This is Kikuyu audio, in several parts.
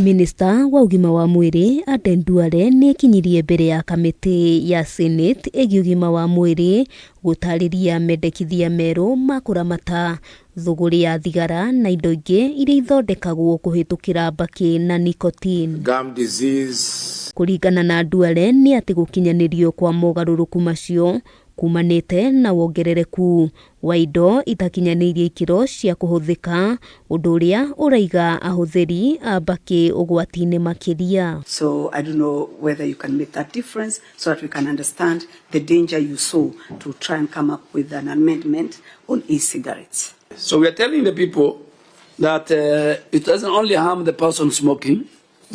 Minista wa ũgima wa mwĩrĩ Aden Duale nĩ ekinyirie mbere ya kamĩtĩ ya Senate ĩgiĩ ũgima wa mwĩrĩ gũtarĩria mendekithia merũ ma kũramata thũgũrĩ ya thigara na indo ingĩ iria ithondekagwo kũhĩtũkĩra mbakĩ na nicotine. Gum disease. Kũringana na Duale nĩ atĩ gũkinyanĩrio kwa mogarũrũku macio kumanĩte na wongerereku wa indo itakinyanĩirie ikĩro cia kũhũthĩka, ũndũ ũrĩa ũraiga ahũthĩri a mbakĩ ũgwati-inĩ makĩria. So I don't know whether you can make that difference so that we can understand the danger you saw to try and come up with an amendment on e-cigarettes. So we are telling the people that it doesn't only harm the person smoking,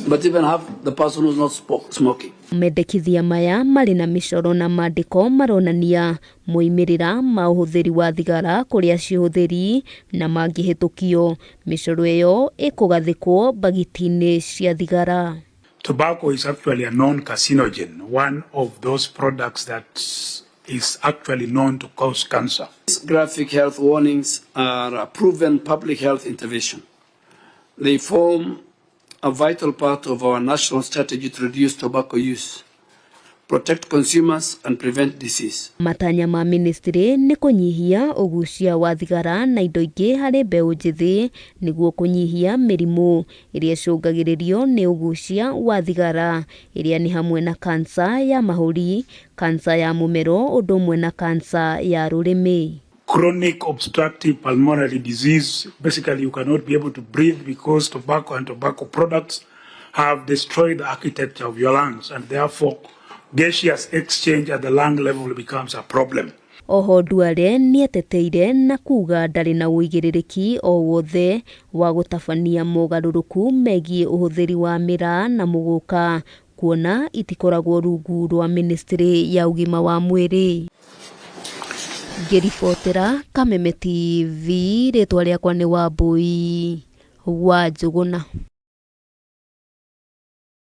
but even have the person who's not smoking. Mendekithia maya marĩ na mĩcoro na mandĩko maronania moimĩrĩra ma ũhũthĩri wa thigara kũrĩ acihũthĩri na mangĩhĩtũkio mĩcoro ĩyo ĩkũgathĩkwo mbagiti-inĩ cia thigara. Tobacco is actually a known carcinogen, one of those products that is actually known to cause cancer. These graphic health warnings are a proven public health intervention. They form a vital part of our national strategy to reduce tobacco use, protect consumers and prevent disease. Matanya ma ministry nĩ kũnyihia ũgucia wa thigara na indo ingĩ harĩ mbeũ njĩthĩ nĩguo kũnyihia mĩrimũ ĩrĩa ĩcũngagĩrĩrio nĩ ũgucia wa thigara ĩrĩa nĩ hamwe na kansa ya mahũri, kansa ya mũmero ũndũ ũmwe na kansa ya rũrĩmĩ. Chronic obstructive pulmonary disease, basically you cannot be able to breathe because tobacco and tobacco products have destroyed the architecture of your lungs, and therefore gaseous exchange at the lung level becomes a problem. Oho Duale nĩeteteire na kuga ndarĩ na ũigĩrĩrĩki o wothe wa gũtabania mogarũrũku megiĩ ũhũthĩri wa mĩraa na mũgũka kuona itikoragwo rungu rwa ministry ya ũgima wa mwĩrĩ. Ngĩribotera Kameme TV, rĩtwa rĩakwa nĩ Wambui wa Njũgũna.